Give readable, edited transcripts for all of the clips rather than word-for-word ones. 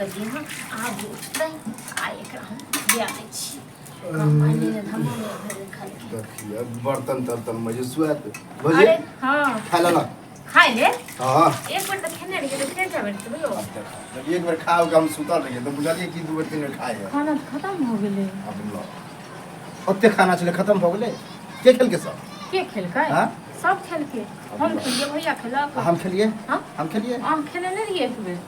देलियै हँ। आब उठतै आ एकरा हम दिया दै छी। कमाइ नहि धमा नहि भेल खेलकै। देखिए बर्तन तर्तन मजे सुआत भौजी। अरे हँ। खा लेलक? खाइ ले। हँ। एक बेर तऽ खेने रहियै तऽ फेर जाबै खेबै यौ। आब देख, जब एक बेर खा के हम सुतल रहियै तऽ बुझलियै कि दू बेर तीन बेर खाइ है। खाना तऽ खतम हो गेलै। आब ल ओते खाना छलै, खतम भऽ गेलै। के खेलकै सब? के खेलकै? हाँ? सब खेलकै, हम खेलियै, भैया खेलक। आ हम खेलियै? हाँ? हम खेलियै? अहाँ खेने नहि रहियै एक बेर?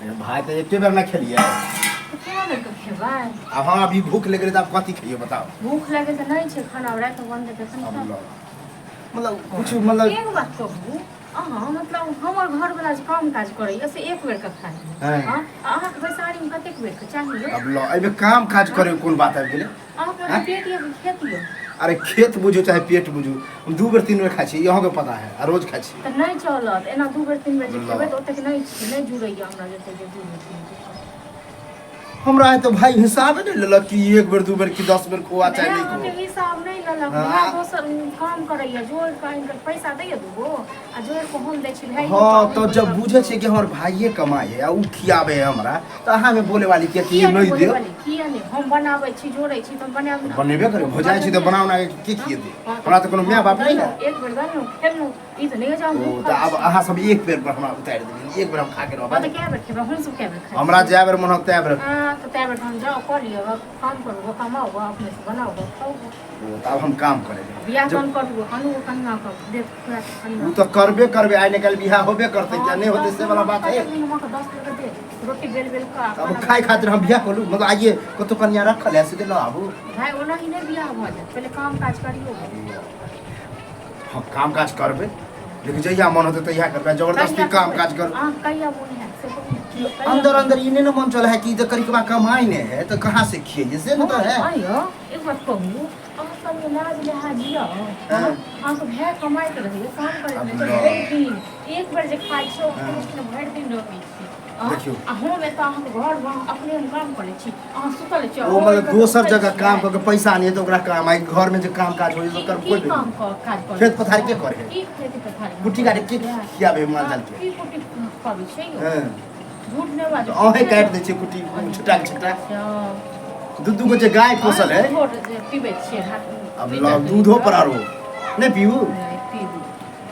अरे भाय, तऽ एके बेर ना खेलियै। तऽ केना बेर के खेबै? आब हम अभी भूख लागि गेलै तऽ आब कथी खइयै बताउ? भूख लागल तऽ नहि छै खाना, राति बनतै तखन आब खाउ। ल मतलब कुछ मतलब एक बात कहू अहाँ, मतलब हमर घरवला जे काम काज करैया से एक बेर के खाइ हाँ। है, अहाँके बैसारीमे कतेक बेर के चाहिए? आब ल एहिमे काम काज करे के कोन बात आबि गेलै? अहाँके हाँ? पेट यऽ कि खेत यऽ? अरे खेत बुझू चाहे पेट बुझू, हम दू बेर तीन बेर खाइ छी, अहाँके पता है, आ रोज खाइ छी। तऽ नहि चलत एना, दू बेर तीन बेर जे ल। खेबै तऽ ओतेक नहि छै, नहि जुड़ैया हमरा जतेक जे दू बेर तीन बेर। हमरा तऽ भाई हिसाबे नहि लेलक कि एक बेर दू बेर कि 10 बेर खोआ चाहे नहि नहि अहाँके खोआ। हिसाब नहि लेलक। हाँ। भाय दोसर काम करैया, जोड़ कऽ आनि कऽ पैसा दैया दूगो आ जोड़ कऽ हम दै छी भाय। हाँ, तऽ जब बुझे छै कि हमर भाइये कमाइ है आ उ खियाबे है हमरा, तऽ अहाँ में बोले वाली किया कि किया नहि नहि बोले देब? वाली? किया नहि? हम बनाबै छी, जोड़ै छी तऽ हम बनायब ने। बनेबे करे भौजाइ छी तऽ बनाउ ना, के खिएतै? हमरा तऽ कोनो माय बाप नहि ने। एक बेर देलहुँ, खेलहुँ, ई तऽ नहि जाउ। ओ तऽ आब अहाँ सब एक बेर पर हमरा उतारि देलियै, एक बेर हम खा के रहबै। तऽ कए बेर खेबै? हम सब कए बेर खाइ? हमरा जए बेर मन होत तए बेर। हाँ, तऽ तए बेर हम जाउ कऽ लिअ, काम करू, कमाउ, अपने से बनाउ, खाउ। ओ तऽ आब हम काम करेबै। बियाह तहन करू, आनू कनिया कऽ देत खुआ के कनिया। ओ तऽ करबे करबै, आइ ने काल्हि बियाह होबे करतै, किया नहि होतै से वाला बात है। हम 10 रुपया दे, रोटी बेल बेल कऽ। अब खाय खातिर हम बियाह करू? मतलब आइए कतौ कनिया रखल है सीधे लऽ आबू? भाय, ओना ही नहि बियाह भऽ जायत, पहिले काम काज करियौ। हम काम काज करबै, लेकिन जहिया मन होतै तहिया करबै, जबरदस्ती काम काज कर अहाँ कहिया मोन हैत से कहू ने। कहिया अंदर अंदर ई नहि ने मन चलै है कि जे करिकबा कमाइ नहि है तऽ कहाँ से खियैए, से ने तऽ है। आइयो एक बात कहू, अहाँ कनि लाज लिहाज यऽ? हाँ। अहाँके भाय कमाइत रहैए, काम करैत अब रहै, ल। भरि दिन एक बेर जे खाइ छै, ओ हाँ। भरि दिन रहै छी। देखियौ। आ हम एतऽ अहाँके घरमे अपने हम काम करै छी, अहाँ सुतल छी। ओ मतलब दोसर जगह काम कऽ के पैसा नहीं है तऽ ओकरा काम आइ घरमे जे काम काज होइ छै ओकर की कोइ काम कऽ काज करै? खेत पथार के करे? की खेत पथार? कुट्टी काटी के खियाबे माल जाल के? की कुट्टी खुआबै छै यौ? हँ। झूठ नहि बाजू। तऽ अहें काटि दै छियै कुट्टी छुटा के छुटा। अच्छा। दू दू गो जे गाय पोसल है। दूधो जे पीबै छियै हाथ। अब ल दूधो पर आरो नहि पीबू? नहि पीबू।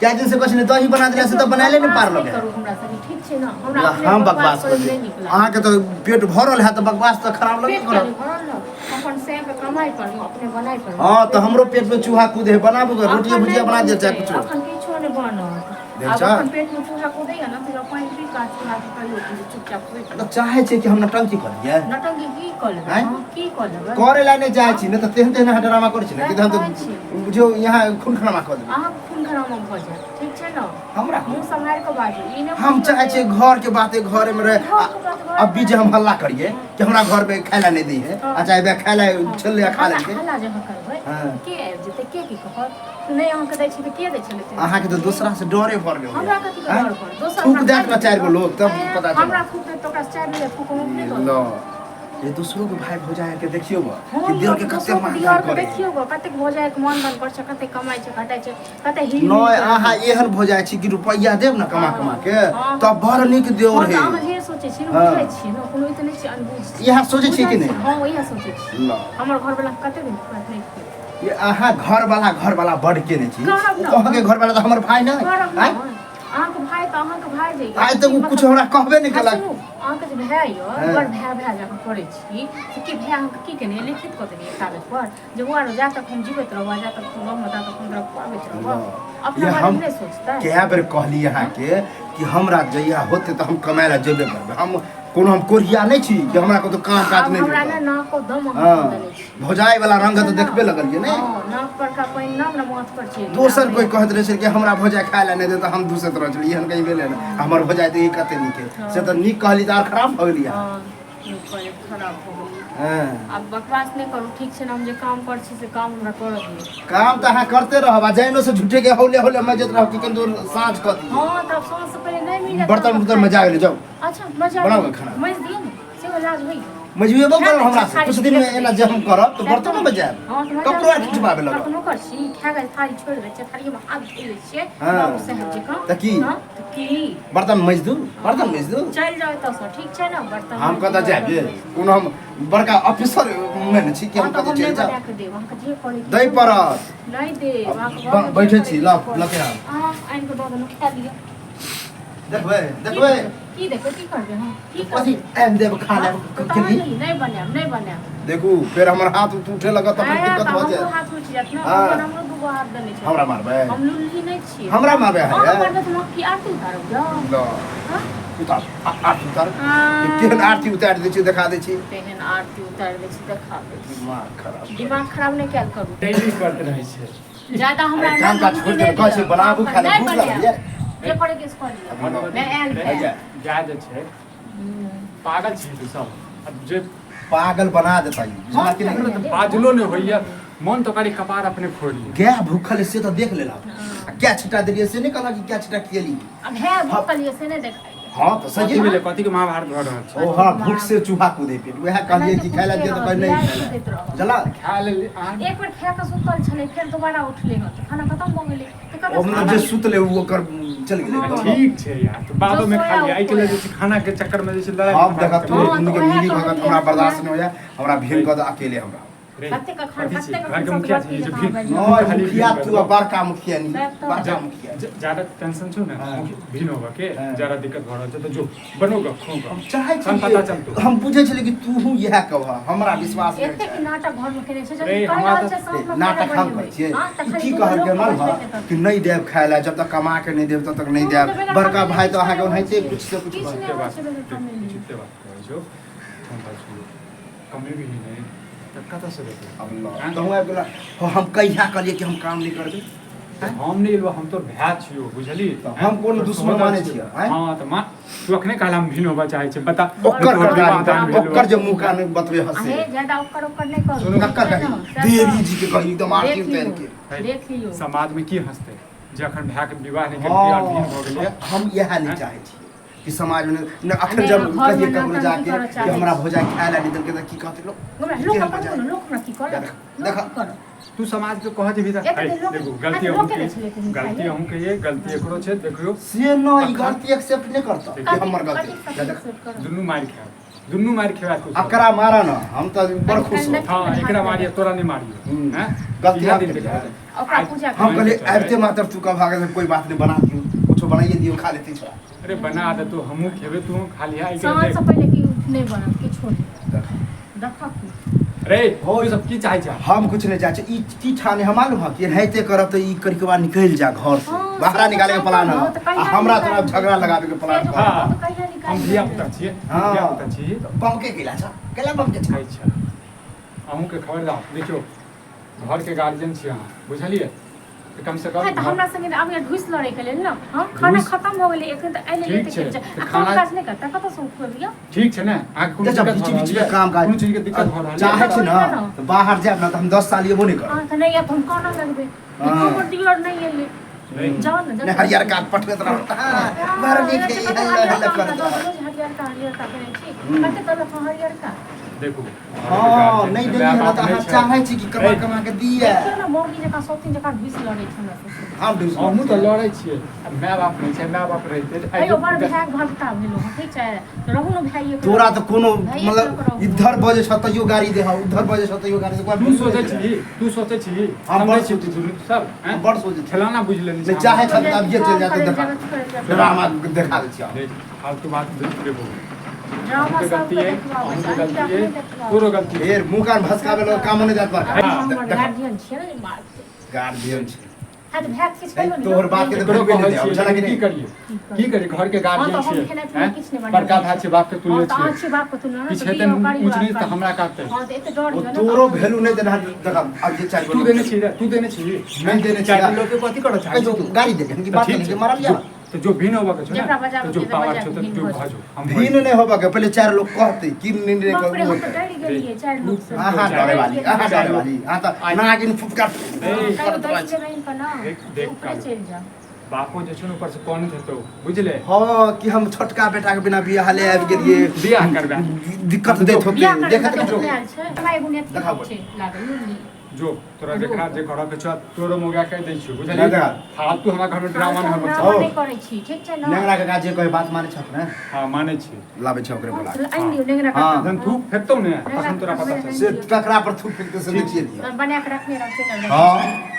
क्या दिन से कुछ नहीं दही बना दिला से तऽ बनाले नहि पार लगे। करू हमरा संगे, ठीक छै ने? हमरा ला, अपने हम बकवास करैमे कर नहि नीक लागै। अहाँके तऽ पेट भरल है तऽ बकवास तऽ खराब लगबे पेट करत। किया भरल न? अपन स्वयं के कमाइ पर अपने बनाइ पर। हाँ, तऽ हमरो पेट में चूहा कूदे है, बनाबू गे, रोटी अखन भुजिया नहि बना दिअ चाहे बनतै, कुछो। अखन किछो नहि बनत। देख आब छऽ? अखन पेट में चूहा कूदैया ने तऽ पानि पी कऽ चूहा के कहियो कि चुपचाप सुति तऽ चाहै छै कि हम नटंकी कऽ लियै? नटंकी की कऽ लेबै? आँय? हँ, की कऽ लेबै? करे ला नहि चाहै छी, नहि तऽ तेहन तेहन अहाँ ड्रामा करै छी ने कि हम कहै तऽ बुझियौ यहाँ खून खरामा कऽ देबै। अहाँके खून खरामा भऽ जायत, ठीक छै ने? हमरा मुँह सम्हारि कऽ बाजू, ई नहि हम बुझियौ चाहै जे छियै घर के बाते घरे में रहे। घरके बात घरे अब भी जे हम हल्ला करिए कि हमरा घर में खाय ला नहीं दी है आ चाहे बे खाय ला छलै खा लेलकै। हल्ला जे अहाँ करबै हाँ। के आबि जेतै, के की कहत? नहि अहाँके दै छी तऽ के दै छलै? अहाँके तऽ दोसरा से डरे भर गेल। हमरा कथी के डर पर दोसर थूक हमरा देत ने चारि गो लोग तब ए, पता हमरा चलत। थूक देत तऽ ओकरा चारि बेर थूक हम अपने दऽ ल देब। ये दूसरों के भाई भौजाई के देखियो बा हँ कि यौ, देर के कते दोसरोके मानदान दिअरके करे। देखियौ गो, कतेक भौजाइके मानदान करै छै, कतेक कमाइ छै घटाइ छै, कतेक हिल नहि, अहाँ एहन भौजाई छी कि रुपैआ देब ने कमा कमा के हाँ। तब बड़ नीक देवर हँ, है। तऽ अहाँ जे सोचै छी ने हाँ। बुझै छियै ने, कोनो ई तऽ नहि छै अनबुझ छी। इएह सोचै छियै कि बुझै नहि? छी, हँ, इएह सोचै छी। ल हमर घरवला कते दिन खुआएत नहि खुआएत? ये अहाँ घरवाला घरवाला बड़ केने छी। करब ने। अहाँके घरवाला तऽ हमर भाय नहि। करब ने। आँय? अहाँके भाय तऽ अहाँके भाय जे आइ तक ओ कुछ हमरा कहबे नहि अच्छा, केलक। सुनू, अहाँके जे भाय यऽ, हँ। बड़ भाय भाय जकाँ करै छी से की भाय अहाँके की केने लिखित कऽ देलियै कागज पर जे बौआ रौ, जा तक हम जीवैत रहबह, जा तक तू रहबह ता तक हम तोरा खुआबैत रहबह? अपना ये बारेमे हम नहि सोचतै? कए बेर कहली अहाँके कि हमरा जहिया होतै तऽ हम कमाय लए जेबे करबै। हम कोनो हम कोढ़िया नहि छी कि हमरा कतौ काम काज आब नहि हमरा ने भेटत। नाक को दम अहाँ हँ, देने छी। भौजाइ वाला रंग तऽ देखबे लगलियै ने। हँ, नाक पर का पानि ना हमरा माथ पर चलि दोसर कोइ कहैत रहै छै कि हमरा भौजाइ खाय लए नहि दे तऽ हम दूसैत रहै छलियै, एहन कहीं भेलै ने। हमर भौजाइ तऽ ई कते नीक है, से तऽ नीक कहली तऽ आर खराब भऽ गेलियै। हँ, नीक कहली, खराब भऽ गेलियै। हँ। आब बकवास नहि करू, ठीक छै ने? हम जे काम करै छी से काम हमरा करऽ दियौ। काम तऽ अहाँ करते रहब आ जाइनो से झूठे के हौले हौले मजैत रहब कि किन्तु साँझ कऽ दियै। हँ, तब साँझ से पहिले नहि मिलत। बर्तन उर्तन मजा गेलै, जाउ। अच्छा, मजा बनाउ ने खाना। मजि दियौ ने, सेहो लाज होइए। मजबेबो खा करब लै हमरा छियै, से थारी कुछ दिन में फेंक एना दै जे हम करब तऽ छियै। बर्तनो बजायब हँ, तऽ कपड़ो आर खिचबाबे लगब। कखनो कर छी खा के थारी छोड़ि दै छियै थारीमे हाथ धोइ लै छियै हँ। बाबू साहेब जकाँ। तऽ की? हँ, तऽ की बर्तन मजि दू, बर्तन मजि दू। चलि जाउ एतऽसँ, ठीक छै ने? बर्तन हम कतऽ जायब ये? कोनो हम बड़का ऑफिसर नहि ने छी कि हँ, हम तऽ कतऽ हम चलि नहि जायब। बना कऽ देब अहाँके, जे करैके दै पड़त। नहि देब अहाँके, घरमे जे बैठै छी, करैके लऽ से लऽ के आउ। अहाँ आनि कऽ दऽ देलहुँ, खा लिअ। देखबै की देखबै। की देखबै? की करबै हम? की कथी करबै? आनि देब, खा लेब। हँ, तऽ खेली। नहि बनायब, नहि बनायब। देखू, फेर हमर हाथ उठ उठे लगत तऽ फेर आया दिक्कत तऽ भऽ हमरो जायत। हाथ उठि जायत ने। हँ। भगवान हमरो दूगो हाथ देने छै। हमरा मारबै? हम लुल्ही नहि छियै। हमरा मारबै? अहाँ है मारबै तऽ हम की आरती उतारब यौ? ल। हँ? उतार, आरती उतार। हाँ। केहन आरती उतारि दै छी, देखा दै छी। तेहन आरती उतारि दै छी, देखा दै छी। दिमाग खराब। दिमाग खराब नहि कयल करू। डेली करैत रहै छै। ज्यादा हमरा अरे काम काज छोड़ि देबै, कहै छै बनाबू खाय लए, भूख लागल ये। जे करे के से कर लिअ। मैं आयल भैया। गाय जे छै, पागल छी तू सब आब जे पागल बना देता ई, बुझला कि हमरा नहि? तऽ बाजलो नहि होइया मन तऽ करी कपार अपने फोड़ि ली। गाय भूखल है से तऽ देख लेलक आ क्या छिटा देलियै से नहि कहलक कि क्या छिटा कियली। अब है भूखल ये से नहि देखाइ। हाँ तऽ सही। कथी भेलै? कथी के महाभारत भऽ रहल छै? ओ हाँ, भूख से चूहा कूदे पेट, वएह कहलियै कि खाय लए दिअ तऽ कहै नहि खाय लए। बुझला? खा लेली अहाँ। एक बेर खा कऽ सुतल छलै, फेर दोबारा उठलै हँ तऽ खाना खतम भऽ गेलै तऽ कतऽ ओ मतलब जे सुतले ओ ओकर चलि गेलै। हाँ। ठीक छै यार, तऽ बादो में खा लिअ। एहिके लेल जे छै खाना के चक्कर में जे छै लड़ाई हम देखा तू हाँ, तऽ दुनू के वएह मिली कहलियै भगत हमरा हँ। बर्दाश्त नहि होइया, हमरा भीड़ कऽ दे अकेले हमरा। रे, कतेक अखन कथी छी? कतेक घर के अखन मुखिया सब छी जे जकाँ भीड़ बाजि नहि खाली मुखिया भीड़ तू आ बड़का मुखिया नी। सएह तऽ। बड़का मुखिया। ज्यादा टेंशन छौ ने? हाँ। भीड़ होबऽ के हाँ। ज्यादा दिक्कत भऽ रहल छै तऽ जो बनोगा खोगा। हम चाहै हम पता चलतौ। छी, हम बुझै छलियै कि तूहू इएह कहबह, हमरा विश्वास नहि एतेक छै। नाटक घर में केने छै रे, जब कहि हमरा रहल तऽ- छै साँझमे नाटक खाना हम बनेबै। करै छियै? हाँ, तऽ ई खाली की दूगो कहलकै लोक मालूम बचबै है तऽ। कि नहि देब खाय लए, जब तक कमा के नहि देब तब तक नहि हाँ, देब। तऽ बेगर बड़का कमेले भाय तऽ किछु अहाँके नहि ओनाहिते होइ छै। कुछ से कुछ किछु कहत। नहि होइ छै बेगर कमेले। उचिते बात कहै छौ, फोन पर छौ, कमेबी नहि तऽ कतऽसँ देतै? अब ल तहूँ आबि गेला। हो, हम कहिया कहलियै कि हम काम नहि करबै? हम नहि एलहुँ, हम तोर भाय छियौ, बुझली? तऽ हम कोन तोर दुश्मन सहोदर मानै छियौ। छियै, आँय? हँ तऽ मा तू अखने कहला हम भिन्न होबऽ चाहै छियै, बता। ओकर तोहर करदारी विवाह दान भेलौ। ओकर जे मुँह कान बतबै हसे। अहे ज्यादा ओकर ओकर नहि करू। सुनू। कक्कर ठीक छै कही ने? सएह तऽ। देवी जी के कही एकदम आरती देख उतारि लियौ। के। है, देख लियौ। समाज में की हंसते जे अखन भाय के विवाह नहि केलकै और भिन्न भऽ गेलै। हँ, हम इएह नहि आँय? चाहै छियै कि समाज में न अखन नहि, जब घरमे कहिए ककरो नौटंकी जाके करऽ कि चाहै हमरा छी। भौजाइ खाय लए नहि देलकै तऽ की कहतै लोक? हमरा लोक केहन अपन भौजाइ? लोक हमरा की करत? देख- लोक देख। की करत? तू समाज के कह जेबही तऽ एक है, दिन लोक- देखू गलती लोक अहूँ के के दै छलै तनी गलती खाइ ले। अहूँ के ये गलती एकरो छै, देखियौ। से न ई अखन- गलती एक्सेप्ट नहि करतह कि हमर गलती कथी जा देख। accept करत? दुनू मारि खायब, दुनू मारि खेबाक कुछ। एकरा मारऽ न, हम तऽ बड़ खुश हो। हँ, एकरा मारिए, तोरा नहि मारियो। हम्म। हैं? गलती इएह हम दिन केलियै। देखा। ओकरा पूजा हम कहलियै चल, आबिते मात्र तू कह भागे, कोई बात नहीं, बना दियौ, कुछो बनाइए दियौ, खा लेती छोड़ा। अरे बना दे तू, हमहूँ खेबै, तू खा लिहा। एहि के साँझ देख। से पहिले की नहि बनत किछो नहि, देखक। रे हो, ई सब की चाहै छै? हम कुछ नहीं चाहै छी। ई की ठाने हम मालूम है कि एनाहिते करब तऽ ई करिकबा निकलि जा घर से। हाँ, बाहरा से निकाले के तऽ प्लान हाँ, है तऽ कहिया आ हमरा निकालि तोरा झगड़ा लगाबे के प्लान से है। हाँ। तऽ कहिया निकालि हम धिया पुता छियै, हाँ। धिया पुता छियै। बमके केला छ, केला बमके छ। अच्छा, अहूँके खबरदार, देखियौ घरके गार्जियन छियै अहाँ, बुझलियै? तऽ कम से कम है तऽ हमरा संगे आब ढुसि लड़ै के लेल ने। हाँ, खाना ढुसि- खत्म हो गेलै, एखन तऽ आइले ठीक लेते छै, के तऽ आ काम खाना- काज नहि करता, कतऽ से खुएबियौ? ठीक छै ने? अहाँके कोनो देखो दिक्कत बीच भऽ बीच रहल में यऽ? काम काज कोनो चीजके दिक्कत भऽ रहल चाहे यऽ? छी ने तऽ बाहर जायब ने तऽ हम 10 साल एबो नहि करब। अहाँ तऽ नहि आयब तऽ हम कोना लगबै? हाँ। हमर दियर नहि एलै। नहीं। जाउ ने। नहि हरियर काज पटबैत रहत, हाँ, बड़ नीक है, हल्ला हल्ला करत रहत। रोज हरियरका हरियरका करै छी, कते देलक हँ हरियरका? देखू। हँ, नहि देलियै ने तऽ अहाँ चाहै छी कि कमा कमा के दिए। देखियौ ने, मौगी जकाँ सौतीन जकाँ घुसि लड़ै छै हमरा से। हम ढुसि हमहूँ तऽ लड़ै छियै आ माय बाप नहि छै। माय बाप रहिते तऽ अयो बड़ भाय भगता भेलहुँ हँ, ठीक छै तऽ रहू ने भाइये के। तोरा तऽ कोनो भाइये के मतलब रहू। इधर बजै छ तैयो गाड़ी दे, उधर बजै छ तैयो गाड़ी दे। तू सोचै छी, तू सोचै छी। हम बड़ समझै छी तू दुनू सब हैं? हम बड़ सोचै छी। खेलौना बुझि लेने नहि छी। चाहै छ तऽ अभिये चलि जाते, देखा ड्रामा देखा दै छियै। देख, फालतू बात देखबो। ड्रामा अहूँके सबके गलती अइ, देखबाबै अहूँके छै, गलती अहीँके अइ, अपने देखबाबै। तोरो गलती अइ। फेर मुँह कान भसकाबै लग काम नहि जात बड़का। हमर गार्जियन छियै ने जे मारतै? गार्जियन छै। हाँ तऽ भाय किछु कहियौ ने। तोहर बात के तऽ एकरो भेटबे कहै नहि छियै, बुझलक कि लेकिन की नहि? करियै, की करियै? घरके हँ गार्जियन तऽ हम छियै खेनाइ पिनाइ हैं? किछु नहि बनेबै। बड़का भाय छै, बापके हँ तुल्य तऽ अहाँ छियै। छी बापके तुल्य ने, किछु तऽ हेतै दियौ, करियौ ऊँच नीच तऽ करियौ। हमरा कहतै। हँ तऽ एते डर ओ यऽ ने। तोरो वैल्यू नहि देना, देखा अब जे चारि तू देने छी रे? तू देने छी? नहि देने छी। चारि लोग के कथी करऽ चाहै छी तू? गाड़ी देके कि तऽ बात ठीक नहीं छै, मारल या तऽ जो भिन्न होबऽ के छौ जेकरा ने बजाबऽ तऽ जो के तऽ पावर बजा छौ के तऽ भिन्न जो भऽ भऽ जो हम भिन्न नहि होबऽ के पहिले चारि लोग कहतै कि निर्णय बाप रे, करू। हम तऽ डरि गेलियै चारि लोग से। अहाँ डरे वाली, अहाँ डरे वाली, अहाँ तऽ नागिन फुफकार ए, कहियो करत रहै दै छी। छै बहिन के ने देख- देख ऊपरे कालू। चलि जाउ। बापो जे छौ ने ऊपर से कनैत हेतौ बुझले। हाँ कि हम छोटका बेटा के बिना बियाह ले आबि गेलिए, बियाह करबे दिक्कत दैत होते। बियाह करे देखत जो जो आयल छै हमरा एगो नेत देखाउ। छै लागल बुझली। जो तोरा जेकरा जे करऽ के छौ तोरो मौगा कहि दै छियौ बुझलियै। नहि देखा। फालतू हमरा घरमे ड्रामा नहि होबऽ ड्रामा नहि करै छी, ठीक छै ने? नेंगरा काका जे कहे बात मानै छथ ने? हाँ मानै छी। लाबै छै ओकरे बोला। आनि दियौ नेंगरा हाँ। काका। जहन थूक फेकतौ ने तखन तोरा पता चलतौ। से ककरा पर थूक फेकते से देखिए लिअ। बना के रखने रहौ। हाँ।